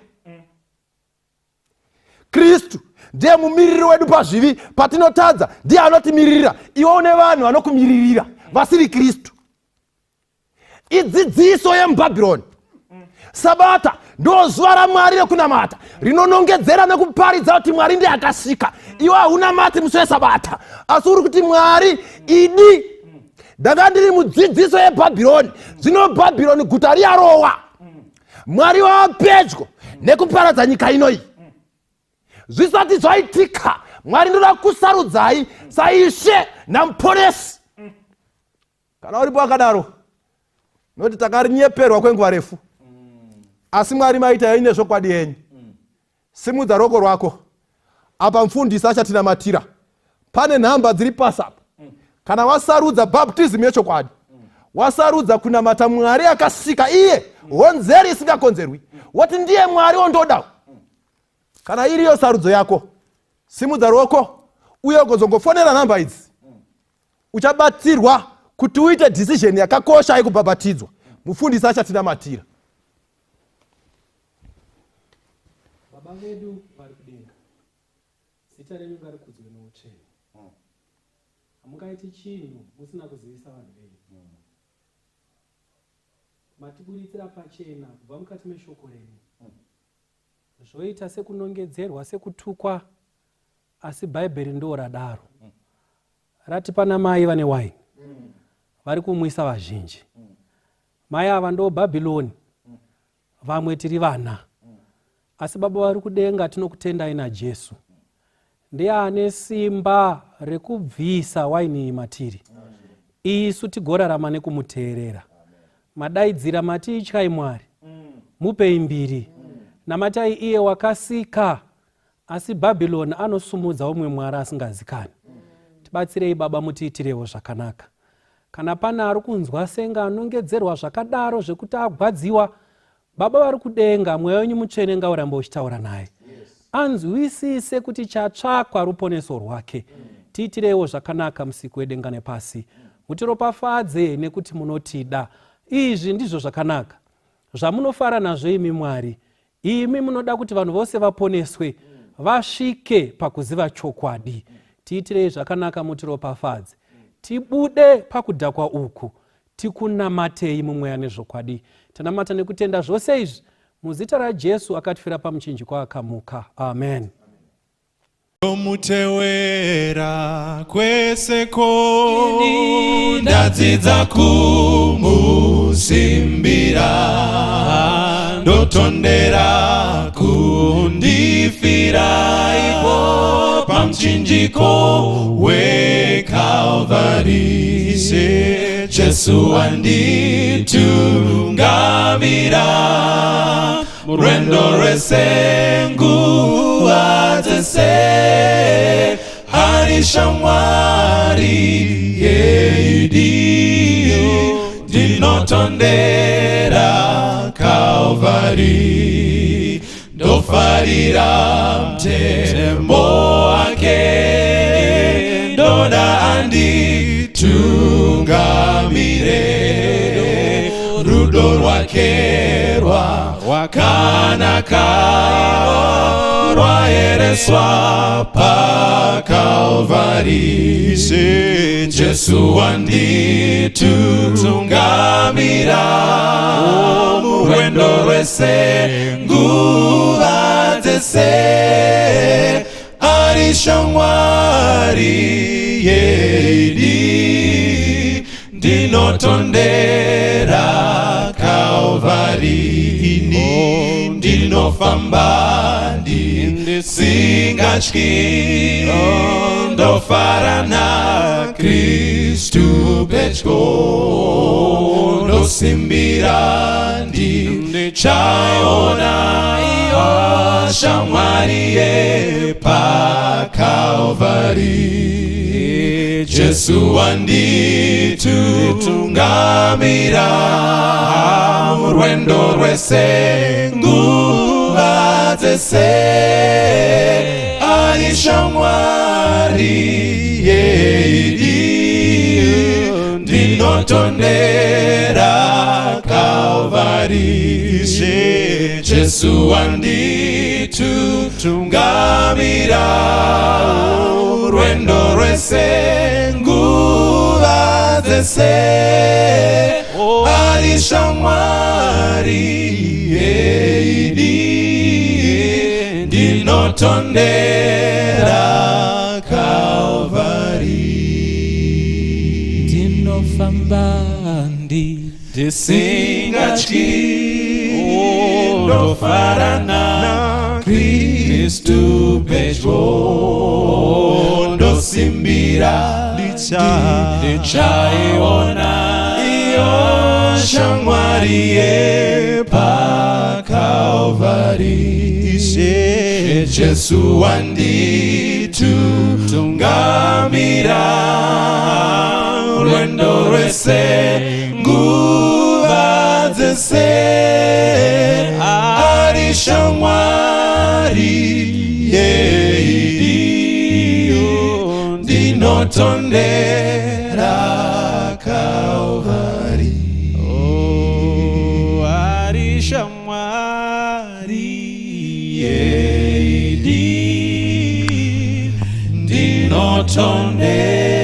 Kristu ndiye mumiriri wedu pazvivi, patinotadza ndiye anotimiririra. Iwe une vanhu vanokumiririra vasiri Kristu. Idzidziso yemubhabhironi. Sabata ndo zuva raMwari rekunamata rinonongedzera nekuparidza kuti Mwari ndiye akasika. Iwe haunamati musi weSabata, asi uri kuti Mwari idi ndanga ndiri mudzidziso yeBhabhironi, zvino Bhabhironi guta riyarowa, Mwari wava pedyo nekuparadza nyika inoyi. Zvisati zvaitika, Mwari ndoda kusarudzai saIshe naMuponesi. Kana uripo akadaro, noti takarinyeperwa kwenguva refu, asi Mwari maita yenyu nezvokwadi yenyu. Simudza ruoko rwako apa, mufundisi achatinamatira. Pane nhamba dziri pasi apa. Kana wasarudza baptism yechokwadi, wasarudza kunamata Mwari akasika iye honzeri isingakonzerwi, woti ndiye Mwari wondoda, kana iriyo sarudzo yako, simudza ruoko uye ugozongofonera nhamba idzi. Uchabatsirwa kuti uite decision yakakosha yekubhabhatidzwa. Mufundisi achatinamatira. Baba vedu vari kudenga, zita renyu ngarikudzwe noutsvene. Hamungaiti chinhu musina kuzivisa vanhu venyu. Matiburitsira pachena kubva mukati meshoko renyu. Zvoita sekunongedzerwa, sekutukwa, asi Bhaibheri ndo radaro. Rati pana mai vane waini vari kumwisa vazhinji. Mai ava ndo Bhabhiloni, vamwe tiri vana. Asi Baba vari kudenga, tinokutendai naJesu, ndiye ane simba rekubvisa waini iyi matiri, isu tigorarama nekumuteerera. Madaidzira mati ityai Mwari, mupei mbiri, namatai iye wakasika, asi Bhabhiloni anosumudza umwe mwari asingazikani. Tibatsirei Baba, mutiitirewo zvakanaka. Kana pane ari kunzwa senge anongedzerwa zvakadaro zvekuti agwadziwa, Baba vari kudenga, Mweya wenyu Mutsvene ngaurambe uchitaura naye, anzwisise kuti chatsvakwa ruponeso rwake. Tiitireiwo zvakanaka, Musiki wedenga nepasi. Mutiropafadze nekuti munotida. Izvi ndizvo zvakanaka zvamunofara nazvo imi Mwari. Imi munoda kuti vanhu vose vaponeswe, vasvike pakuziva chokwadi. Tiitirei zvakanaka, mutiropafadze, tibude pakudhakwa uku, tikunamatei mumweya nezvokwadi. Tanamata nekutenda zvose izvi muzita raJesu akatifira pamuchinjikwa akamuka. Amen. Ndomutewera kwese ko ndadzidza kumusimbira, ndotondera kundifira ipo pamuchinjiko weKalvari. Jesu wanditungamira murwendo rwese nguva dzese, hari shamwari yeidi, ndinotondera Kalvari, ndofarira mtembo wake, ndoda anditungamire, rudo rwake rwakanaka rwaereswa paKalvari. Jesu wanditungamira murwendo rwese nguva dzese, ari shamwari yeidi, ndinotondera Kalvari, ini ndinofamba ndisingatyi, ndofara naKristu pedyo, ndosimbira ndichaona iyo shamwari yepaKalvari. Jesu wanditungamira murwendo rwese nguva dzese, ari shamwari yeidi, ndinotondera Kalvari. Jesu wanditungamira rwendo rwese nguva dzese, ari shamwari yeidi. Ndinotondera Calvary. Ndinofamba ndi Ndisingatyi, ndofara naKristu pedyo, ndosimbira ndichaiona iyo shamwari yepaKalvari. Ishe Jesu wanditungamira rwendo rwese, nguva dzese ari shamwari yeidiyo. Ndinotondera Kalvari. Oh, ari shamwari yeidi, ndinotondera.